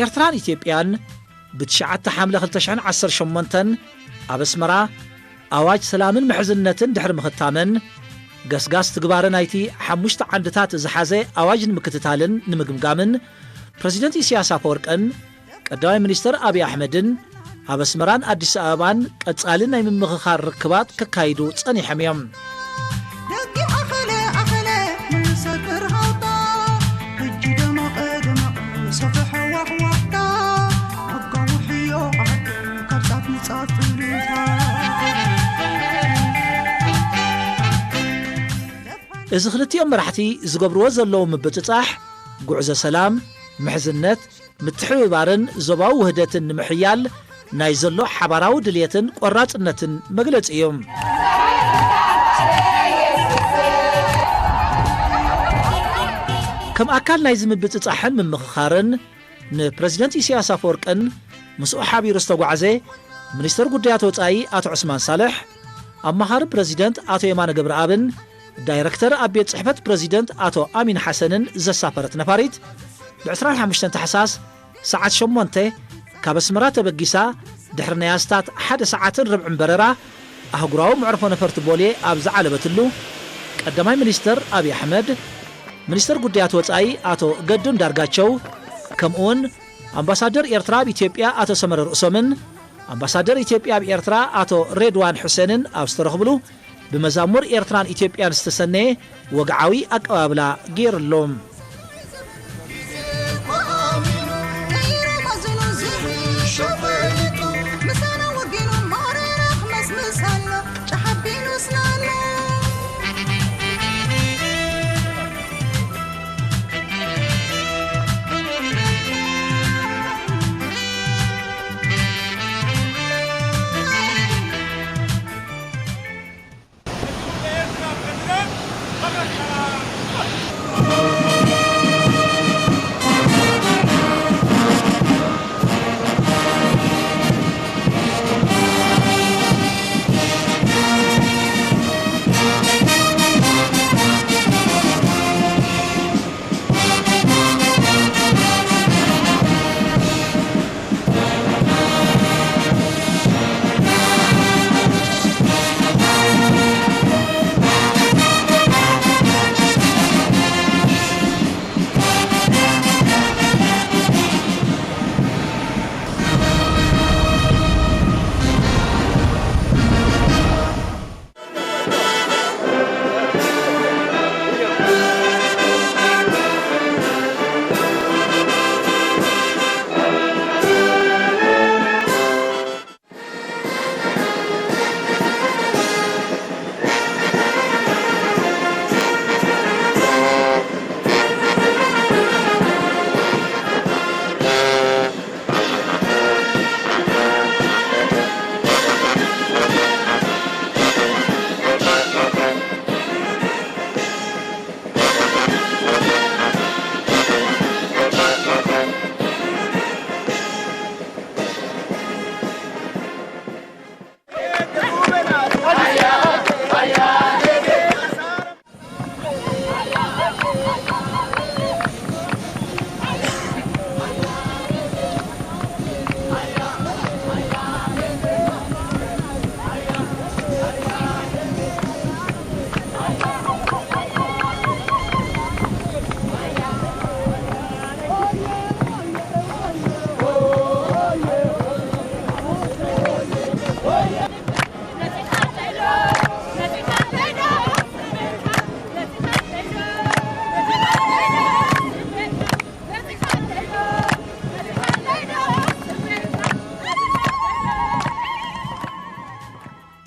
ኤርትራን ኢትዮጵያን ብትሽዓተ ሓምለ ክልተ ሽሕን ዓሰርተ ሸሞንተን ኣብ ኣስመራ ኣዋጅ ሰላምን ምሕዝነትን ድሕሪ ምኽታመን፣ ገስጋስ ትግባረ ናይቲ ሓሙሽተ ዓንድታት ዝሓዘ ኣዋጅ ንምክትታልን ንምግምጋምን፣ ፕረዚደንት ኢሳያስ ኣፈወርቅን ቀዳማይ ሚኒስተር ኣብይ ኣሕመድን ኣብ ኣስመራን ኣዲስ ኣበባን ቀጻሊ ናይ ምምኽኻር ርክባት ከካይዱ ጸኒሖም እዮም። ደጊም ኣኸለ ኣኸለ፣ ምሰክር ሃውታ፣ ሕጂ ደመቐ ደመቐ፣ ሰፍሐ ዋሕዋሕታ፣ ኣጋውሕዮ ዓዱ፣ ካብ ጻፍ ንጻፍ እልልታ። እዚ ክልቲኦም መራሕቲ ዝገብርዎ ዘለዉ ምብጽጻሕ፣ ጉዕዞ ሰላም፣ ምሕዝነት፣ ምትሕብባርን ዞባዊ ውህደትን ንምሕያል ናይ ዘሎ ሓባራዊ ድልየትን ቆራጽነትን መግለጺ እዩ። ከም ኣካል ናይዚ ምብጽጻሕን ምምኽኻርን፣ ንፕረዚደንት ኢሳያስ ኣፈወርቅን ምስኡ ሓቢሩ ዝተጓዕዘ ሚኒስተር ጉዳያት ወጻኢ ኣቶ ዑስማን ሳልሕ፣ ኣማኻሪ ፕረዚደንት ኣቶ የማነ ገብረኣብን ዳይረክተር ኣብ ቤት ጽሕፈት ፕረዚደንት ኣቶ ኣሚን ሓሰንን ዘሳፈረት ነፋሪት፣ ብ ዕስራን ሓሙሽተን ታሕሳስ ሰዓት ሸሞንተ ካብ ኣስመራ ተበጊሳ፣ ድሕሪ ናይ ኣስታት ሓደ ሰዓትን ርብዕን በረራ ኣህጉራዊ መዕርፎ ነፈርቲ ቦሌ ኣብ ዝዓለበትሉ፣ ቀዳማይ ሚኒስተር ኣብይ ኣሕመድ፣ ሚኒስተር ጉዳያት ወጻኢ ኣቶ ገዱ እንዳርጋቸው፣ ከምኡውን ኣምባሳደር ኤርትራ ኣብ ኢትዮጵያ ኣቶ ሰመረ ርእሶምን ኣምባሳደር ኢትዮጵያ ኣብ ኤርትራ ኣቶ ሬድዋን ሑሴንን ኣብ ዝተረኽብሉ፣ ብመዛሙር ኤርትራን ኢትዮጵያን ዝተሰነየ ወግዓዊ ኣቀባብላ ገይርሎም።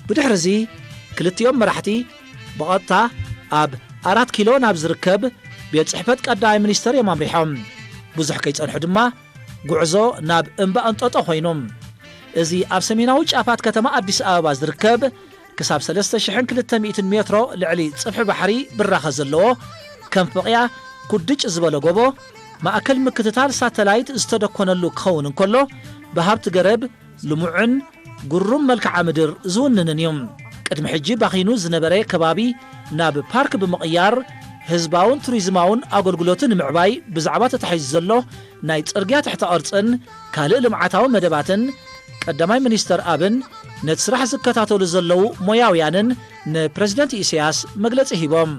ብድሕርዚ ክልቲኦም መራሕቲ ብቐጥታ ኣብ ኣራት ኪሎ ናብ ዝርከብ ቤት ጽሕፈት ቀዳማይ ሚኒስተር እዮም ኣምሪሖም። ብዙሕ ከይጸንሑ ድማ ጉዕዞ ናብ እምባ እንጦጦ ኮይኑ። እዚ ኣብ ሰሜናዊ ጫፋት ከተማ ኣዲስ ኣበባ ዝርከብ ክሳብ ሰለስተ ሽሕን ክልተ ሚእትን ሜትሮ ልዕሊ ጽፍሒ ባሕሪ ብራኸ ዘለዎ ከም ፍቕያ ኩድጭ ዝበለ ጎቦ ማእከል ምክትታል ሳተላይት ዝተደኮነሉ ክኸውን እንከሎ፣ ብሃብቲ ገረብ ልሙዕን ግሩም መልክዓ ምድር ዝውንንን እዩ። ቅድሚ ሕጂ ባኺኑ ዝነበረ ከባቢ ናብ ፓርክ ብምቕያር ህዝባውን ቱሪዝማውን ኣገልግሎቱ ንምዕባይ ብዛዕባ ተታሒዙ ዘሎ ናይ ጽርግያ ትሕተ ቅርጽን ካልእ ልምዓታዊ መደባትን ቀዳማይ ሚኒስተር ኣብን ነቲ ስራሕ ዝከታተሉ ዘለዉ ሞያውያንን ንፕረዚደንት ኢሳያስ መግለጺ ሂቦም።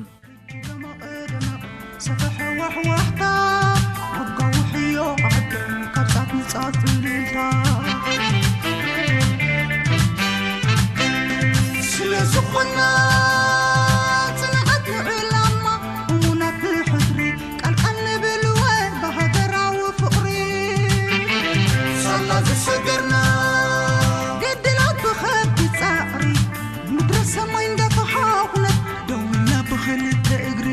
ስለ ዝኾና ጽንዓት ንዕላማ እሙናት ብሕድሪ ቃል ቃል ንብል ወ ብሃገራዊ ፍቕሪ ሳላ ዝሰገርና ግድላት ብኸቢድ ጻዕሪ ምድረ ሰማይ እንዳተሓኹነት ደው ኢልና ብኽልተ እግሪ።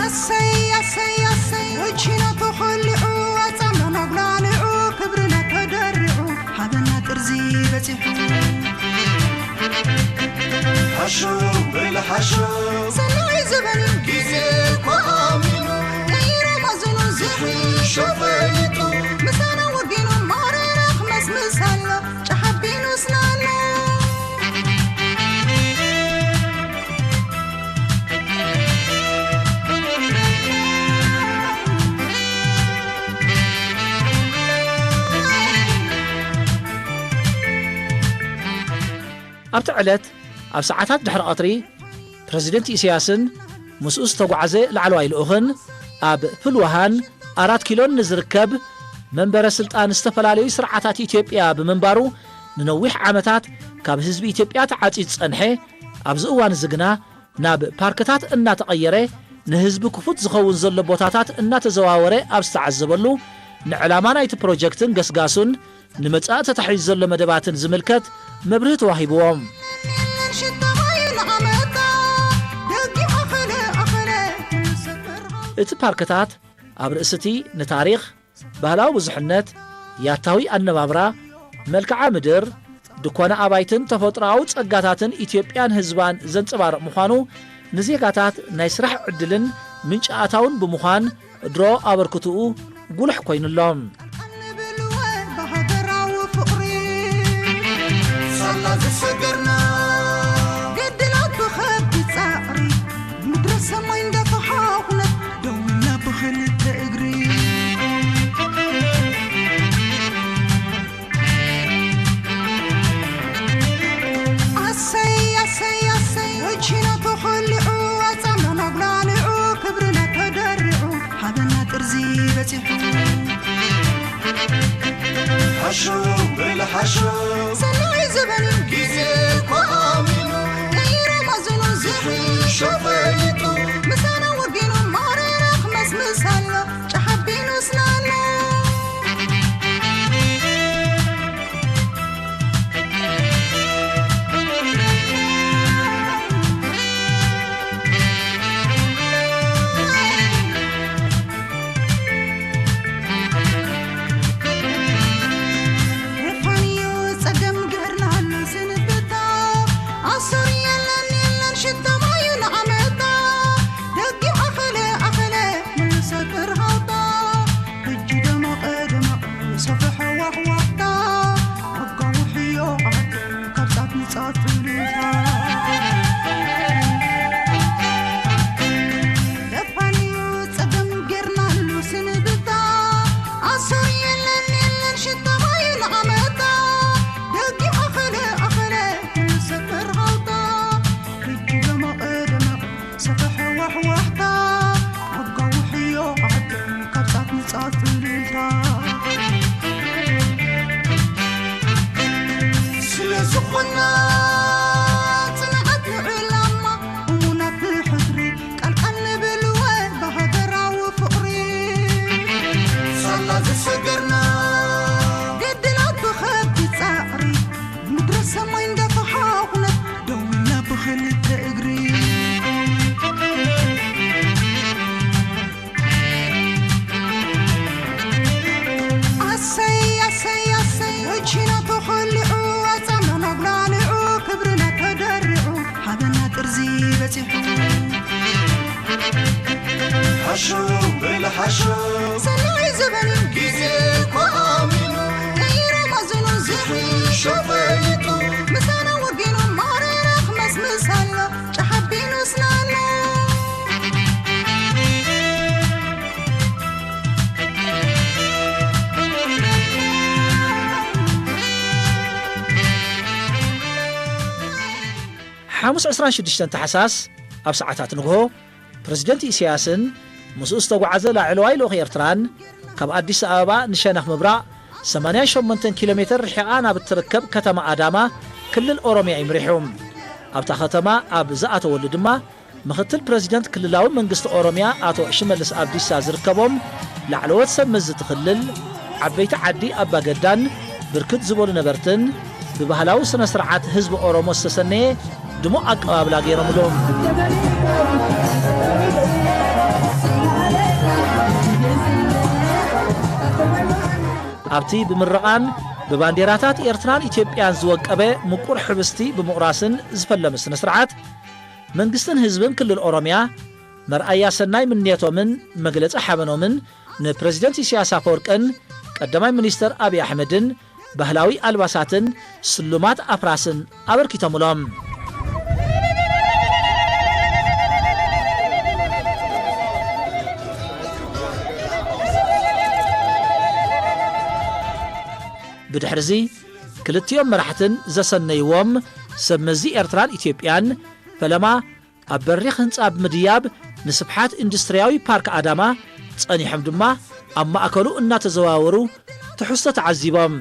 ኣሰይ ኣሰይ ኣሰይ ወቺና ተኾሊዑ ኣጻምና ኣጉላሊዑ ክብርና ተደሪዑ ሓበና ጥርዚ በጺሑ ሓሹ ብልሓሹ ሰናይ ዘበን ግዜ ኮሚኑ ቀይረ ማዘኑ ዝሕሾ ፈሊጡ ምሳና ወጊኑ ማረራ ክመስምስ ኣሎ ጨሓቢኑ ስናና ኣብቲ ዕለት ኣብ ሰዓታት ድሕሪ ቀትሪ ፕረዚደንት ኢሳያስን ምስኡ ዝተጓዓዘ ላዕለዋይ ልኡኽን ኣብ ህልዋሃን ኣራት ኪሎን ንዝርከብ መንበረ ስልጣን ዝተፈላለዩ ስርዓታት ኢትዮጵያ ብምንባሩ ንነዊሕ ዓመታት ካብ ህዝቢ ኢትዮጵያ ተዓጽዩ ዝጸንሐ ኣብዚ እዋን እዚ ግና ናብ ፓርክታት እናተቐየረ ንህዝቢ ክፉት ዝኸውን ዘሎ ቦታታት እናተዘዋወረ ኣብ ዝተዓዘበሉ ንዕላማ ናይቲ ፕሮጀክትን ገስጋሱን ንመጻኢ ተታሒዙ ዘሎ መደባትን ዝምልከት መብርሂ ተዋሂብዎም። እቲ ፓርክታት ኣብ ርእስቲ ንታሪኽ፣ ባህላዊ ብዙሕነት፣ ያታዊ ኣነባብራ፣ መልክዓ ምድር፣ ድኳነ ኣባይትን ተፈጥሮኣዊ ጸጋታትን ኢትዮጵያን ህዝባን ዘንጸባርቕ ምዃኑ ንዜጋታት ናይ ስራሕ ዕድልን ምንጪ ኣታውን ብምዃን ድሮ ኣበርክትኡ ጉልሕ ኮይኑሎም። ሳላ ዝሰገርና ግድላት ብኸቢድ ጻዕሪ ምድረ ሰማይ እንዳተሓኹነት ደው ኢልና ብኽልተ እግሪ ኣሰይ ኣሰይ ኣሰይ ወቺና ተኾሊዑ ኣጻምና ኣጉላሊዑ ክብርና ተደሪዑ ሓበና ጥርዚ በጺሑ ሓሹ ብልሓሹ ሰናይ ዘበን ግዜ ኮሚኑ ቀይረ ማዘኑ ዝሕሾ ፈሊጡ ምሳና ወጊኑ ማረራ ክመስምስ ኣሎ ጨሓቢኑ ስናና ሓሙስ ዕስራን ሽዱሽተን ታሕሳስ ኣብ ሰዓታት ንግሆ፣ ፕረዚደንት ኢሳያስን ምስኡ ዝተጓዓዘ ላዕለዋይ ልኡኽ ኤርትራን ካብ ኣዲስ ኣበባ ንሸነኽ ምብራቕ ሰማንያን ሸሞንተን ኪሎ ሜተር ርሒቓ ናብ እትርከብ ከተማ ኣዳማ፣ ክልል ኦሮምያ ይምሪሑ። ኣብታ ከተማ ኣብ ዝኣተወሉ ድማ፣ ምኽትል ፕረዚደንት ክልላዊ መንግስቲ ኦሮምያ ኣቶ ሽመልስ ኣብዲሳ ዝርከቦም ላዕለዎት ሰብ መዚ እቲ ክልል፣ ዓበይቲ ዓዲ ኣባገዳን ብርክት ዝበሉ ነበርትን ብባህላዊ ስነ ስርዓት ህዝቢ ኦሮሞ ዝተሰነየ ድሙቕ ኣቀባብላ ገይሮምሉ። ኣብቲ ብምርቓን ብባንዴራታት ኤርትራን ኢትዮጵያን ዝወቀበ ምቁር ሕብስቲ ብምቑራስን ዝፈለመ ስነ ስርዓት፣ መንግስትን ህዝብን ክልል ኦሮምያ መርኣያ ሰናይ ምንየቶምን መግለጺ ሓበኖምን ንፕረዚደንት ኢሳያስ ኣፈወርቅን ቀዳማይ ሚኒስተር ኣብይ ኣሕመድን ባህላዊ ኣልባሳትን ስሉማት ኣፍራስን ኣበርኪቶምሎም። ብድሕርዚ ክልቲኦም መራሕትን ዘሰነይዎም ሰብ መዚ ኤርትራን ኢትዮጵያን ፈለማ ኣብ በሪኽ ህንጻ ብምድያብ ንስፍሓት ኢንዱስትርያዊ ፓርክ ኣዳማ ጸኒሖም ድማ ኣብ ማእከሉ እናተዘዋወሩ ትሕዝቶ ተዓዚቦም።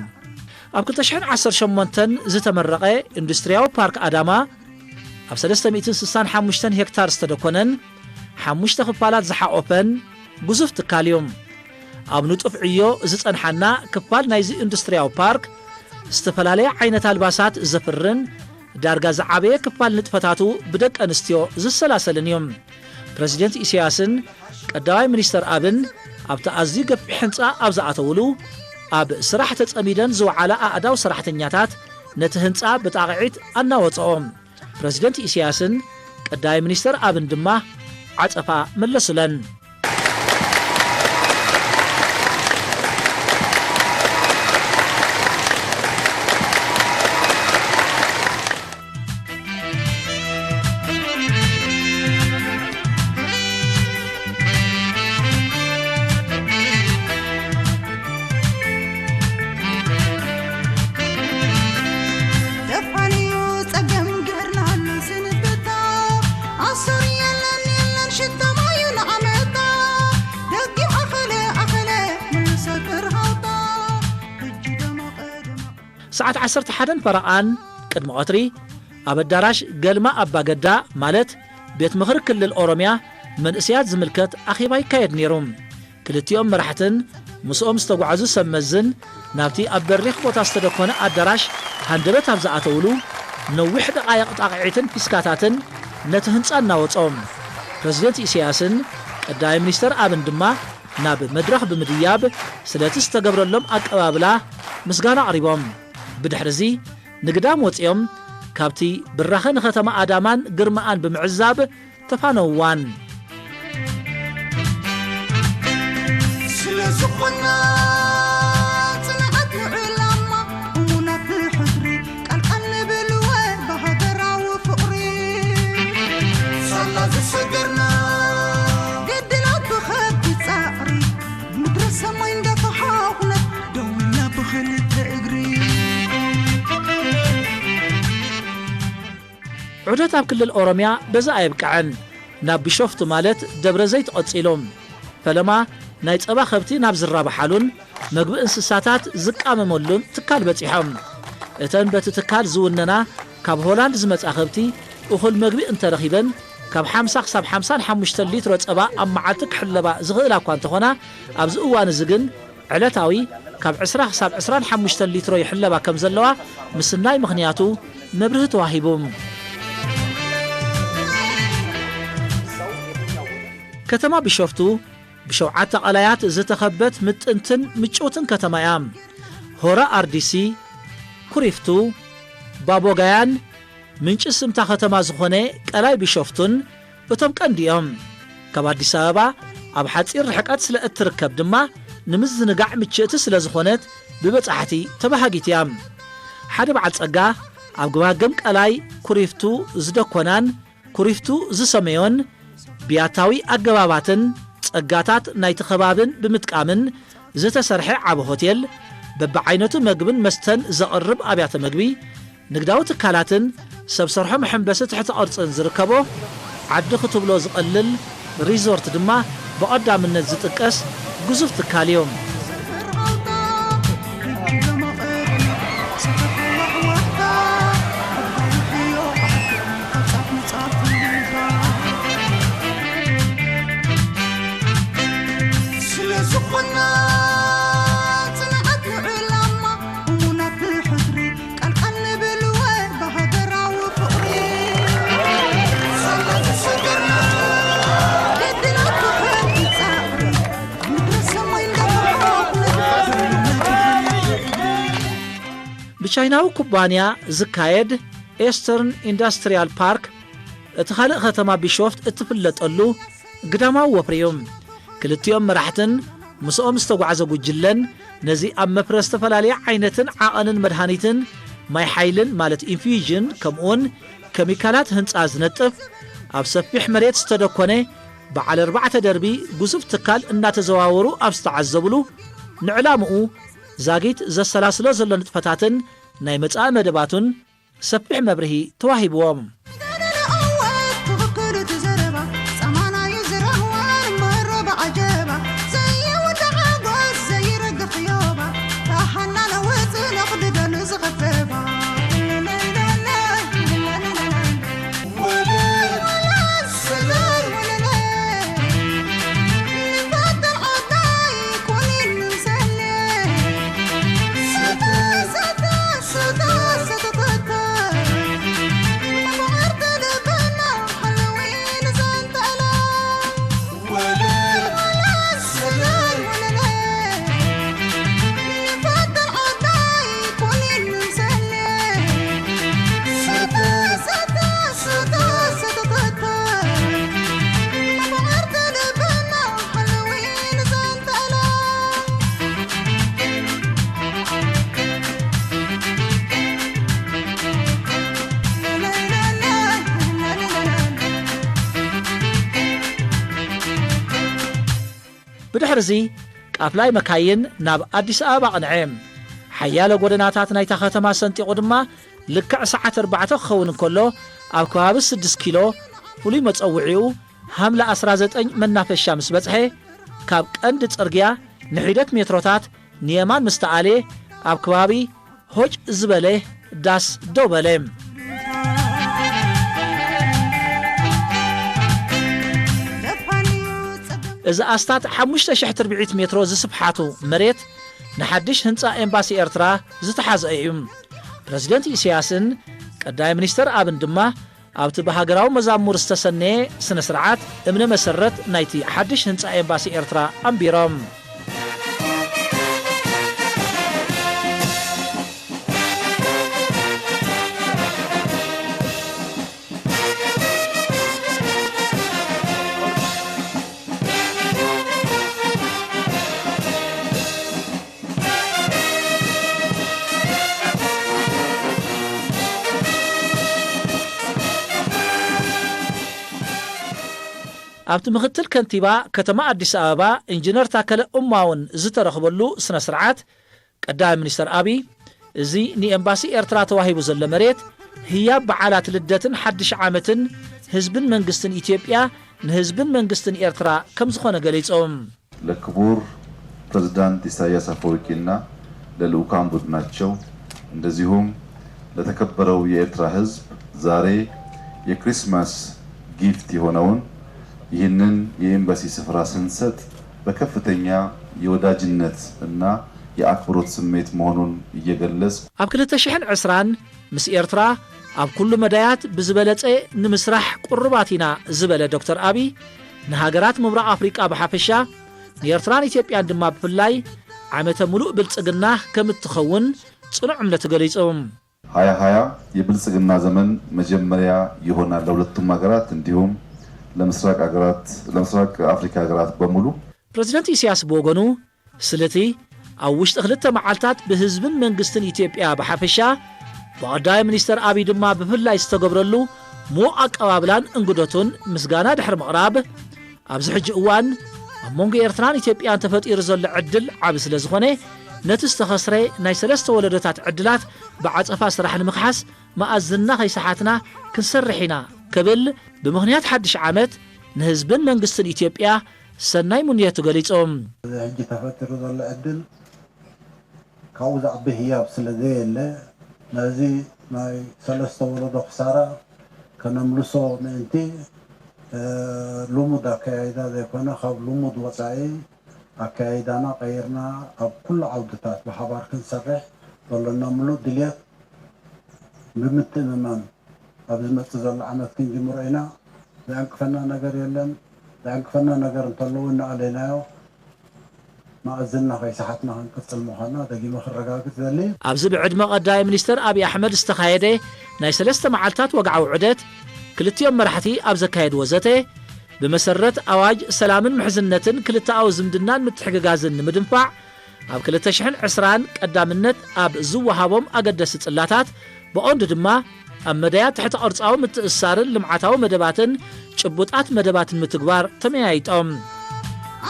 ኣብ ክልተ ሽሕን ዓሰርተ ሸሞንተን ዝተመረቐ ኢንዱስትርያዊ ፓርክ ኣዳማ ኣብ ሰለስተ ሚእትን ስሳን ሓሙሽተን ሄክታር ዝተደኮነን ሓሙሽተ ክፋላት ዝሓቖፈን ግዙፍ ትካል እዩ። ኣብ ንጡፍ ዕዮ ዝጸንሓና ክፋል ናይዚ ኢንዱስትርያዊ ፓርክ ዝተፈላለየ ዓይነት ኣልባሳት ዘፍርን ዳርጋ ዝዓበየ ክፋል ንጥፈታቱ ብደቂ ኣንስትዮ ዝሰላሰልን እዩ። ፕረዚደንት ኢሳያስን ቀዳማይ ሚኒስተር ኣብን ኣብቲ ኣዝዩ ገፊሕ ህንጻ ኣብ ዝኣተውሉ፣ ኣብ ስራሕ ተጸሚደን ዝወዓላ ኣእዳው ሰራሕተኛታት ነቲ ህንጻ ብጣቕዒት ኣናወጽኦ። ፕረዚደንት ኢሳያስን ቀዳማይ ሚኒስተር ኣብን ድማ ዓጸፋ መለሱለን። ደፋን'ዩ ጸገም ገርናሉ ስንብታ። ኣሱር የለን የለን ሽቶ ማዩ ንዓመታ። ደጊም ኣኸለ ኣኸለ ምልሶ ፍርሃውታ። ሕጂ ደመቐ ደመቐ። ሰዓት ዓሰርተ ሓደን ፈረቓን ቅድሚ ቀትሪ ኣብ ኣዳራሽ ገልማ ኣባገዳ ማለት ቤት ምኽሪ ክልል ኦሮምያ መንእሰያት ዝምልከት ኣኼባ ይካየድ ነይሩ። ክልቲኦም መራሕትን ምስኦም ዝተጓዕዙ ሰብ መዝን ናብቲ ኣብ በሪኽ ቦታ ዝተደኮነ ኣዳራሽ ሃንደበት ኣብ ዝኣተውሉ፣ ነዊሕ ደቓይቕ ጣቕዒትን ፊስካታትን ነቲ ህንጻ እናወጾ፣ ፕረዚደንት ኢሳያስን ቀዳማይ ሚኒስተር ኣብን ድማ ናብ መድረኽ ብምድያብ ስለቲ ዝተገብረሎም ኣቀባብላ ምስጋና ኣቕሪቦም። ብድሕርዚ ንግዳም ወጺኦም ካብቲ ብራኸ ንኸተማ ኣዳማን ግርማኣን ብምዕዛብ ተፋነውዋን። ስለ ዝኾና ጽንዓት ንዕላማ እሙናት ንሕድሪ ቃል ቃል ንብል ወ ብሃገራዊ ፍቕሪ። ሳላ ዝሰገርና ግድላት ብኸቢድ ጻዕሪ ምድረ ሰማይ እንዳፈሓኹነት ደው ኢልና ብኽልተ እግሪ። ዑደት ኣብ ክልል ኦሮምያ በዚ ኣየብቅዐን። ናብ ቢሾፍቱ ማለት ደብረ ዘይት ቀጺሉ። ፈለማ ናይ ጸባ ከብቲ ናብ ዝራብሓሉን መግቢ እንስሳታት ዝቃመመሉን ትካል በጺሖም። እተን በቲ ትካል ዝውነና ካብ ሆላንድ ዝመጻ ከብቲ እኹል መግቢ እንተረኺበን ካብ ሓምሳ ክሳብ ሓምሳን ሓሙሽተን ሊትሮ ጸባ ኣብ መዓልቲ ክሕለባ ዝኽእላ እኳ እንተኾና፣ ኣብዚ እዋን እዚ ግን ዕለታዊ ካብ ዕስራ ክሳብ ዕስራን ሓሙሽተን ሊትሮ ይሕለባ ከም ዘለዋ ምስናይ ምኽንያቱ መብርሂ ተዋሂቡ። ከተማ ቢሾፍቱ ብሸውዓተ ቀላያት ዝተኸበት ምጥንትን ምጭውትን ከተማ እያ። ሆራ ኣርዲሲ፣ ኩሪፍቱ፣ ባቦጋያን ምንጪ ስምታ ከተማ ዝኾነ ቀላይ ቢሾፍቱን እቶም ቀንዲ እዮም። ካብ ኣዲስ ኣበባ ኣብ ሓጺር ርሕቀት ስለ እትርከብ ድማ ንምዝንጋዕ ምችእቲ ስለ ዝኾነት ብበጻሕቲ ተባሃጊት እያ። ሓደ በዓል ጸጋ ኣብ ገማግም ቀላይ ኩሪፍቱ ዝደኮናን ኩሪፍቱ ዝሰመዮን ብያታዊ ኣገባባትን ጸጋታት ናይቲ ከባብን ብምጥቃምን ዝተሰርሐ ዓቢ ሆቴል፣ በብዓይነቱ መግብን መስተን ዘቕርብ ኣብያተ መግቢ፣ ንግዳዊ ትካላትን ሰብ ሰርሖ መሐንበሲ ትሕተ ቅርጽን ዝርከቦ፣ ዓዲ ክትብሎ ዝቐልል ሪዞርት ድማ ብቐዳምነት ዝጥቀስ ግዙፍ ትካል እዩ። ብቻይናዊ ኩባንያ ዝካየድ ኤስተርን ኢንዳስትሪያል ፓርክ፣ እቲ ካልእ ከተማ ቢሾፍት እትፍለጠሉ ግዳማዊ ወፍሪ እዩ። ክልቲኦም መራሕትን ምስኦም ዝተጓዕዘ ጉጅለን ነዚ ኣብ መፍረ ዝተፈላለየ ዓይነትን ዓቐንን መድሃኒትን ማይ ሓይልን ማለት ኢንፊውዥን ከምኡውን ኬሚካላት ህንጻ ዝነጥፍ ኣብ ሰፊሕ መሬት ዝተደኮነ በዓል ኣርባዕተ ደርቢ ግዙፍ ትካል እናተዘዋወሩ ኣብ ዝተዓዘብሉ ንዕላምኡ ዛጊት ዘሰላስሎ ዘሎ ንጥፈታትን ናይ መጻኢ መደባቱን ሰፊሕ መብርሂ ተዋሂብዎም። ብድሕርዚ ቃፍላይ መካይን ናብ ኣዲስ ኣበባ ኣቕንዐ። ሓያለ ጎደናታት ናይታ ከተማ ሰንጢቑ ድማ ልክዕ ሰዓት ኣርባዕተ ክኸውን እንከሎ ኣብ ከባቢ ስድስት ኪሎ ፍሉይ መጸውዒኡ ሃምለ ዓሰርተ ዘጠኝ መናፈሻ ምስ በጽሐ ካብ ቀንዲ ጽርግያ ንሒደት ሜትሮታት ንየማን ምስ ተኣልየ ኣብ ከባቢ ሆጭ ዝበለ ዳስ ደው በለ። እዚ ኣስታት ሓሙሽተ ሽሕ ትርብዒት ሜትሮ ዝስፍሓቱ መሬት ንሓድሽ ህንጻ ኤምባሲ ኤርትራ ዝተሓዝአ እዩ። ፕረዚደንት ኢሳያስን ቀዳማይ ሚኒስተር ኣብን ድማ ኣብቲ ብሃገራዊ መዛሙር ዝተሰነየ ስነ ስርዓት እምነ መሰረት ናይቲ ሓድሽ ህንጻ ኤምባሲ ኤርትራ ኣንቢሮም። ኣብቲ ምክትል ከንቲባ ከተማ ኣዲስ ኣበባ ኢንጂነር ታከለ ኡማውን ዝተረኽበሉ ስነ ስርዓት፣ ቀዳማይ ሚኒስተር ኣብይ፣ እዚ ንኤምባሲ ኤርትራ ተዋሂቡ ዘሎ መሬት ህያብ በዓላት ልደትን ሓድሽ ዓመትን ህዝብን መንግስትን ኢትዮጵያ ንህዝብን መንግስትን ኤርትራ ከም ዝኾነ ገሊጾም። ለክቡር ፕሬዝዳንት ኢሳያስ አፈወርቂና ለልኡካን ቡድናቸው እንደዚሁም ለተከበረው የኤርትራ ህዝብ ዛሬ የክሪስማስ ጊፍት የሆነውን ይህንን የኤምባሲ ስፍራ ስንሰጥ በከፍተኛ የወዳጅነት እና የአክብሮት ስሜት መሆኑን እየገለጽኩ፣ ኣብ ክልተ ሽሕን ዕስራን ምስ ኤርትራ ኣብ ኩሉ መዳያት ብዝበለጸ ንምስራሕ ቅሩባት ኢና ዝበለ ዶክተር ኣብይ፣ ንሃገራት ምብራቕ ኣፍሪቃ ብሓፈሻ፣ ንኤርትራን ኢትዮጵያን ድማ ብፍላይ ዓመተ ምሉእ ብልጽግና ከም እትኸውን ጽኑዕ እምነቱ ገሊጹ። ሃያ ሃያ የብልጽግና ዘመን መጀመሪያ ይሆናል ለሁለቱም ሀገራት እንዲሁም ለምስራቅ ሀገራት፣ ለምስራቅ አፍሪካ ሀገራት በሙሉ። ፕረዚደንት ኢሳያስ ብወገኑ፣ ስለቲ ኣብ ውሽጢ ክልተ መዓልታት ብህዝብን መንግስትን ኢትዮጵያ ብሓፈሻ፣ ብቐዳማይ ሚኒስተር ኣብይ ድማ ብፍላይ ዝተገብረሉ ምዉቕ ኣቀባብላን እንግዶቱን ምስጋና ድሕሪ ምቕራብ፣ ኣብዚ ሕጂ እዋን ኣብ መንጎ ኤርትራን ኢትዮጵያን ተፈጢሩ ዘሎ ዕድል ዓቢ ስለ ዝኾነ፣ ነቲ ዝተኸስረ ናይ ሰለስተ ወለዶታት ዕድላት ብዓጸፋ ስራሕ ንምኽሓስ መኣዝንና ከይሰሓትና ክንሰርሕ ኢና ክብል ብምኽንያት ሓድሽ ዓመት ንህዝብን መንግስትን ኢትዮጵያ ሰናይ ምንየቱ ገሊጹ። እዚ ሕጂ ተፈጢሩ ዘሎ ዕድል ካብኡ ዝዓቢ ህያብ ስለ ዘየለ፣ ነዚ ናይ ሰለስተ ወለዶ ክሳራ ከነምልሶ ምእንቲ፣ እ፣ ልሙድ ኣከያይዳ ዘይኮነ፣ ካብ ልሙድ ወጻኢ ኣከያይዳና ቀይርና ኣብ ኩሉ ዓውድታት ብሓባር ክንሰርሕ ዘሎና ምሉእ ድልየት ብምትእምማን ኣብ ዝመጽእ ዘሎ ዓመት ክንጅምሮ ኢና። ዘዕንቅፈና ነገር የለን። ዘዕንቅፈና ነገር እንተሎ እውን እናኣለይናዮ መኣዝንና ከይሰሓትና ክንቅጽል ምዃንና ደጊመ ክረጋግጽ እደሊ። ኣብዚ ብዕድመ ቀዳማይ ሚኒስተር ኣብይ ኣሕመድ ዝተኻየደ ናይ ሰለስተ መዓልታት ወግዓዊ ዑደት፣ ክልቲኦም መራሕቲ ኣብ ዘካየድዎ ዘተ፣ ብመሰረት ኣዋጅ ሰላምን ምሕዝነትን ክልተኣዊ ዝምድናን ምትሕግጋዝን ንምድንፋዕ፣ ኣብ ክልተ ሽሕን ዕስራን ቀዳምነት ኣብ ዝወሃቦም ኣገደስቲ ጽላታት፣ ብቐንዱ ድማ ኣብ መዳያት ትሕተ ቅርጻዊ ምትእስሳርን ልምዓታዊ መደባትን ጭቡጣት መደባትን ምትግባር ተመያይጦም።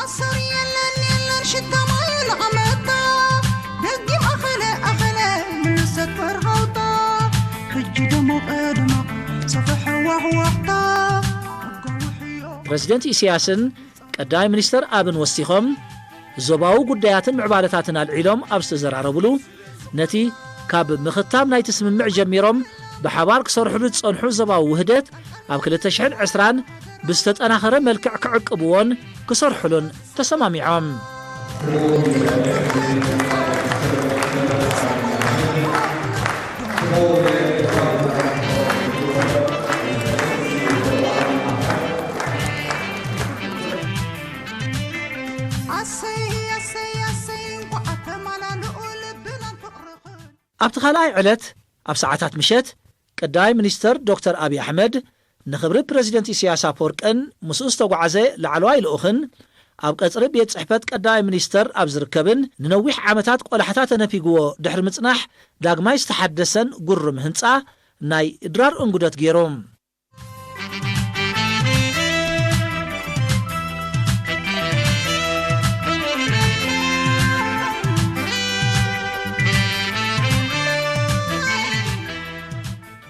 ኣሰር የለን የለን ሽታ ማይ ንቐመታ፣ ደጊም ኣኸለ ኣኸለ ምልሰት ፈርሃውታ፣ ሕጂ ደሞቐ ደሞቕ ሰፈሐ ዋህዋህታ፣ ኣጋውሕዮ። ፕረዚደንት ኢሳያስን ቀዳማይ ሚኒስተር ኣብን ወሲኾም፣ ዞባዊ ጉዳያትን ምዕባለታትን ኣልዒሎም ኣብ ዝተዘራረቡሉ፣ ነቲ ካብ ምኽታም ናይቲ ስምምዕ ጀሚሮም ብሓባር ክሰርሕሉ ዝጸንሑ ዞባዊ ውህደት ኣብ ክልተ ሽሕን ዕስራን ብዝተጠናኸረ መልክዕ ክዕቅብዎን ክሰርሕሉን ተሰማሚዖም። ኣሰይ፣ ኣሰይ፣ ኣሰይ፣ እንኳዕ ተማላልኡ ልብናን ፍቕርኽን። ኣብቲ ካልኣይ ዕለት፣ ኣብ ሰዓታት ምሸት፣ ቀዳማይ ሚኒስተር ዶክተር ኣብይ ኣሕመድ፣ ንኽብሪ ፕረዚደንት ኢሳያስ ኣፈወርቅን ምስኡ ዝተጓዓዘ ላዕለዋይ ልኡኽን፣ ኣብ ቀጽሪ ቤት ጽሕፈት ቀዳማይ ሚኒስተር ኣብ ዝርከብን ንነዊሕ ዓመታት ቆላሕታ ተነፊግዎ ድሕሪ ምጽናሕ ዳግማይ ዝተሓደሰን ግሩም ህንጻ ናይ ድራር እንጉደት ገይሩ።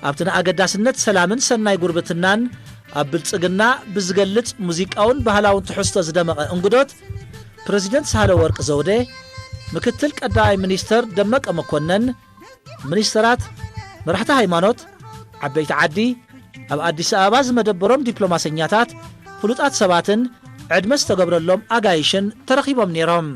ኣብቲ ንኣገዳስነት ሰላምን ሰናይ ጉርብትናን ኣብ ብልጽግና ብዝገልጽ ሙዚቃውን ባህላውን ትሕዝቶ ዝደመቐ እንግዶት፣ ፕረዚደንት ሳህለወርቅ ዘውዴ፣ ምክትል ቀዳማይ ሚኒስተር ደመቀ መኮነን፣ ሚኒስተራት፣ መራሕቲ ሃይማኖት፣ ዓበይቲ ዓዲ፣ ኣብ ኣዲስ ኣበባ ዝመደበሮም ዲፕሎማሰኛታት፣ ፍሉጣት ሰባትን ዕድመ ዝተገብረሎም ኣጋይሽን ተረኺቦም ነይሮም።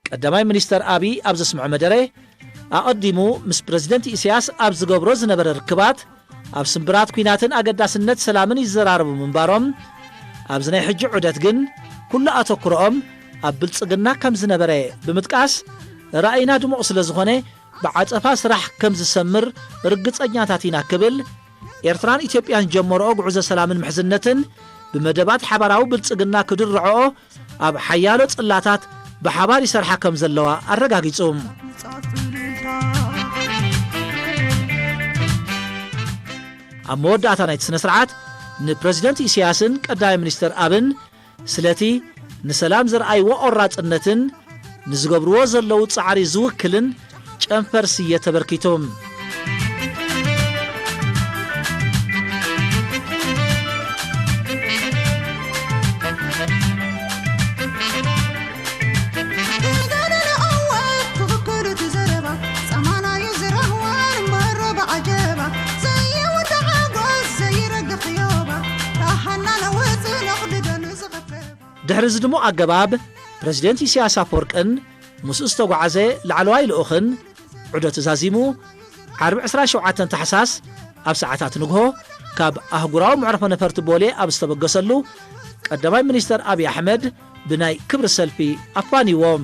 ቀዳማይ ሚኒስተር ኣብይ ኣብ ዘስምዖ መደረ፣ ኣቐዲሙ ምስ ፕረዚደንት ኢሳያስ ኣብ ዝገብሮ ዝነበረ ርክባት፣ ኣብ ስምብራት ኲናትን ኣገዳስነት ሰላምን ይዘራረቡ ምንባሮም፣ ኣብዚ ናይ ሕጂ ዑደት ግን ኩሉ ኣተኩሮኦም ኣብ ብልጽግና ከም ዝነበረ ብምጥቃስ፣ ራእይና ድሙቕ ስለ ዝኾነ፣ ብዓጸፋ ስራሕ ከም ዝሰምር ርግጸኛታት ኢና ክብል፣ ኤርትራን ኢትዮጵያን ዝጀመርኦ ጉዕዞ ሰላምን ምሕዝነትን ብመደባት ሓባራዊ ብልጽግና ክድርዕኦ ኣብ ሓያሎ ጽላታት ብሓባር ይሰርሓ ከም ዘለዋ ኣረጋጊጹ። ኣብ መወዳእታ ናይቲ ስነ ስርዓት ንፕረዚደንት ኢሳያስን ቀዳማይ ሚኒስተር ኣብን ስለቲ ንሰላም ዘርኣይዎ ቆራጽነትን ንዝገብርዎ ዘለዉ ጻዕሪ ዝውክልን ጨንፈር ስየ ተበርኪቱ። ድሕሪ እዚ ድሙቕ ኣገባብ፣ ፕረዚደንት ኢሳያስ ኣፈወርቅን ምስኡ ዝተጓዓዘ ላዕለዋይ ልኡኽን ዑደት ተዛዚሙ፣ ዓርቢ ዕስራን ሸውዓተን ታሕሳስ ኣብ ሰዓታት ንግሆ ካብ ኣህጉራዊ መዕርፎ ነፈርቲ ቦሌ ኣብ ዝተበገሰሉ፣ ቀዳማይ ሚኒስተር ኣብይ ኣሕመድ ብናይ ክብሪ ሰልፊ ኣፋንይዎም።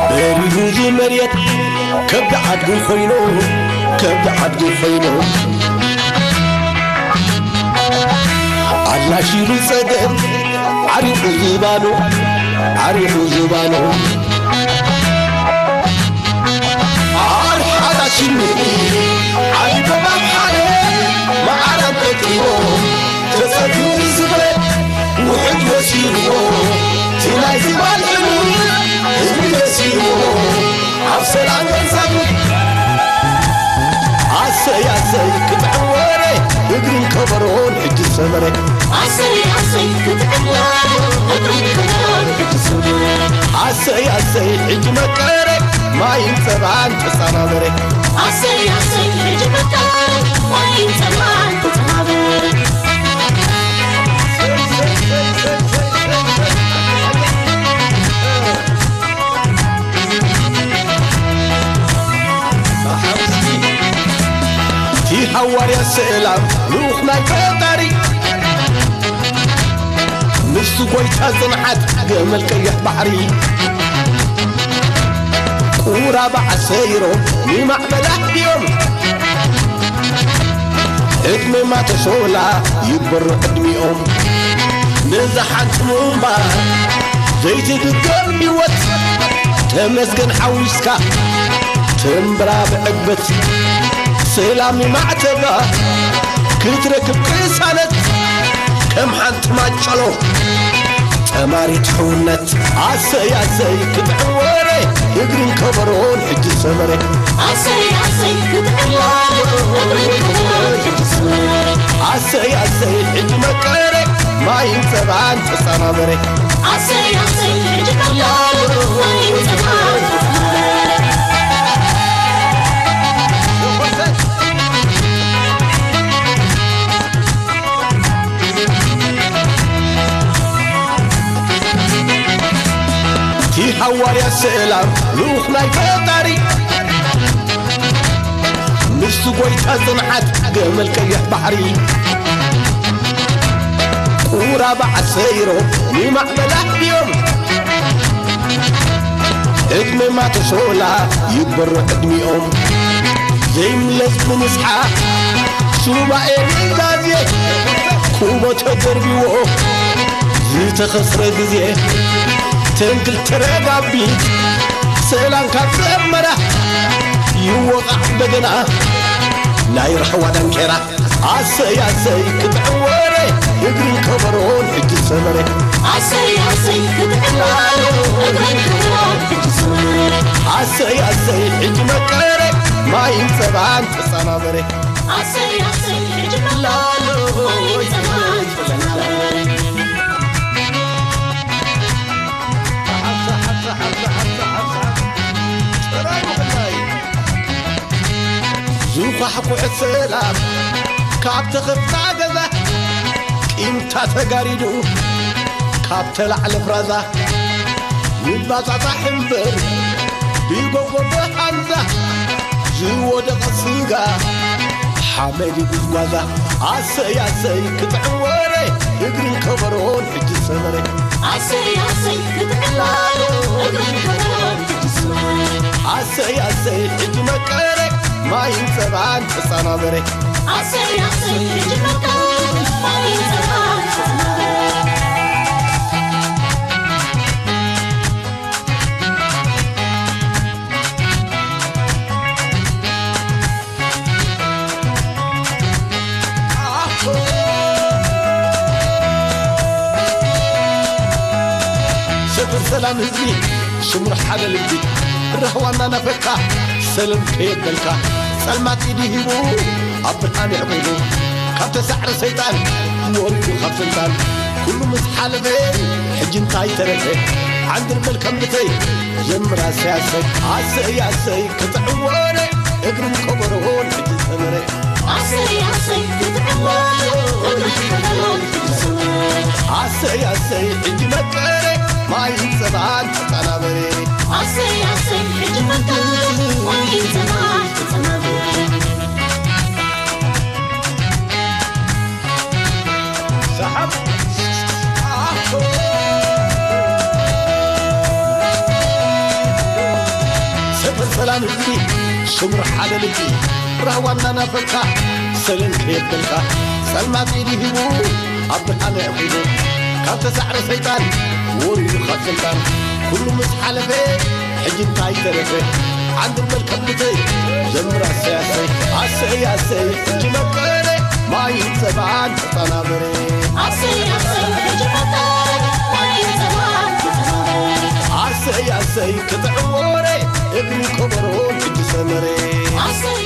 በሪሁ ዝመርየት ከብዲ ዓድጉ ኮይኑ፣ ከብዲ ዓድጉ ኮይኑ፣ ኣላሺሉ ጸገም ዓሪቑ ዝባኑ፣ ዓሪቑ ዝባኑ። ኣርሓዳ ሽምኒ ዓቢ በባብ ሓደ መዓራም ቀጢቦ ተጸጊቡ ዝብለ ውሕጅ ወሲድዎ። እቲ ናይ ዝባን ሕሉፍ ህዝቢ ገሲዎ ኣብ ሰላም ገንዘብ። ኣሰይ ኣሰይ ክጥዕም ወረ እግርን ከበሮን ሕጂ ሰበረ። ኣሰይ ኣሰይ ክጥዕም ወረ እግርን ከበሮን ሕጂ ሰበረ። ኣሰይ ኣሰይ ሕጂ መቀረ ማይን ጸባን ተጻባበረ። ኣሰይ ኣሰይ ሕጂ መቀረ ማይን ጸባን ተጻባበረ። እቲ ሃዋርያ ሰላም ልኡኽ ናይ ፈጣሪ ንሱ ጎይታ ጽንዓት ገመል ቀይሕ ባሕሪ ቁራባዕ ሰይሮም ንማዕበል ኣሕዲኦም ዕድመ ማተሶላ ይበሩ ዕድሚኦም ነዛ ሓንቲ ምንባር ዘይትድገም ህይወት ተመስገን ሓዊስካ ተንብራ ብዕግበት ሰላም ይማዕተባ ክትረክብ ቅሳነት ከም ሓንቲ ማጨሎ ጠማሪት ሕውነት ኣሰይ ኣሰይ ክጥዕም ወረ እግርን ከበሮን ሕጂ ሰመረ ኣሰይ ኣሰይ ክጥዕም ወረ እግርን ከበሮን ሕጂ ሰመረ ኣሰይ ኣሰይ ሕጂ መቀረ ማይን ጸባን ተጸባበረ ኣሰይ ኣሰይ ሕጂ ከሎ ማይን ጸባን ተጸባበረ ሃዋርያ ሰላም ልኡኽ ናይ ፈጣሪ፣ ንሱ ጎይታ ጽንዓት ገመል ቀይሕ ባሕሪ። ቁራ በዓል ሰይሮም ንማዕበል ኣሕዲኦም፣ ዕድመ ማተሾላ ይግበሮ ዕድሚኦም። ዘይምለስ ብምስሓ ሱባኤ ኑዛዜ፣ ኩቦ ተደርቢዎ ዝተኸስረ ግዜ። ተንክል ተረጋቢት ሰላም ካብ ዘመራ፣ ይወቓዕ በገና ናይ ራሕዋ ዳንኬራ። ኣሰይ ኣሰይ ክጥዕም ወረ፣ እግርን ከበሮን ሕጂ ሰመረ። ኣሰይ ኣሰይ ክጥዕም ወረ፣ እግርን ከበሮን ሕጂ ሰመረ። ኣሰይ ኣሰይ ሕጂ መቀረ፣ ማይን ጸባን ተጸናበረ። ኣሰይ ኣሰይ ሕጂ መቀረ፣ ማይን ጸባን ተጸናበረ። ሓብሳ፣ ሓብሳ፣ ሓብሳ፣ ሓብሳ፣ ሓብሳ። ጽራይ ምቕናይ። ዝኳሕኩሐ ሰላም ካብ ተኸፍታ ገዛ፣ ቂምታ ተጋሪዱ ካብ ተላዕለ ፍራዛ። ይባጻጻሕ እምበር ብጎጎቦ ሓንዛ፣ ዝወደቐ ስጋ ሓመድ ጉዝጓዛ። ኣሰይ ኣሰይ ክጥዕም ወረ፣ እግርን ከበሮን ሕጂ ሰመረ። ኣሰይ ኣሰይ ክጥዕም ወረ፣ እግርን ከበሮን ሕጂ ሰመረ። ኣሰይ ኣሰይ ሕጂ መቀረ፣ ማይን ጸባን ተጸናበረ። ኣሰይ ኣሰይ ሕጂ መቀረ፣ ማይን ጸባን ተጸናበረ። ሰፈር ሰላም ህዝቢ፣ ስምሩ ሓደ ልቢ፣ ራህዋ እናናፈካ፣ ሰለም ከየበልካ፣ ጸልማት ኢዱ ሂቡ፣ ኣብ ብርሃን የዕቂቡ፣ ካብ ተሳዕረ ሰይጣን ወሪዱ ካብ ስልጣን፣ ኩሉ ምስ ሓለፈ፣ ሕጂ እንታይ ተረፈ? ዓንድር በል ከም ብተይ፣ ዘምር ኣሰይ ኣሰይ፣ ኣሰይ ኣሰይ፣ ክትዕወረ፣ እግርን ከበሮን ሕጂ ሰመረ። ኣሰይ ኣሰይ ክትዕወት፣ እግሪ ከበሮን ሕጂ ሰመረ። ኣሰይ ኣሰይ ሕጂ መቀረ፣ ማይ ጸባን ተጸናበረ። ኣሰይ ኣሰይ ሕጂ መቀረ፣ ማይ ጸባን ተጸናበረ። ሰሓብ። ሰፈር ሰላም ህዝቢ፣ ስምሩ ሓደ ልቢ፣ ራህዋ እናናፈካ፣ ሰለም ከየበልካ፣ ጸልማት ኢዱ ሂቡ፣ ኣብ ብርሃን ኣዕቂቡ፣ ካብ ተሳዕረ ሰይጣን፣ ወሪዱ ካብ ስልጣን፣ ኩሉ ምስ ሓለፈ፣ ሕጂ እንታይ ተረፈ? ዓንድር በል ከብተይ፣ ዘምር ኣሰይ ኣሰይ፣ ኣሰይ ኣሰይ፣ ሕጂ መቀረ፣ ማይ ጸባን ተጸናበረ። ኣሰይ ኣሰይ፣ ሕጂ መቀረ፣ ማይ ጸባን ተጸናበረ። ኣሰይ ኣሰይ፣ ክትዕወረ፣ እግሪ ከበሮን ሕጂ ሰመረ። ኣሰይ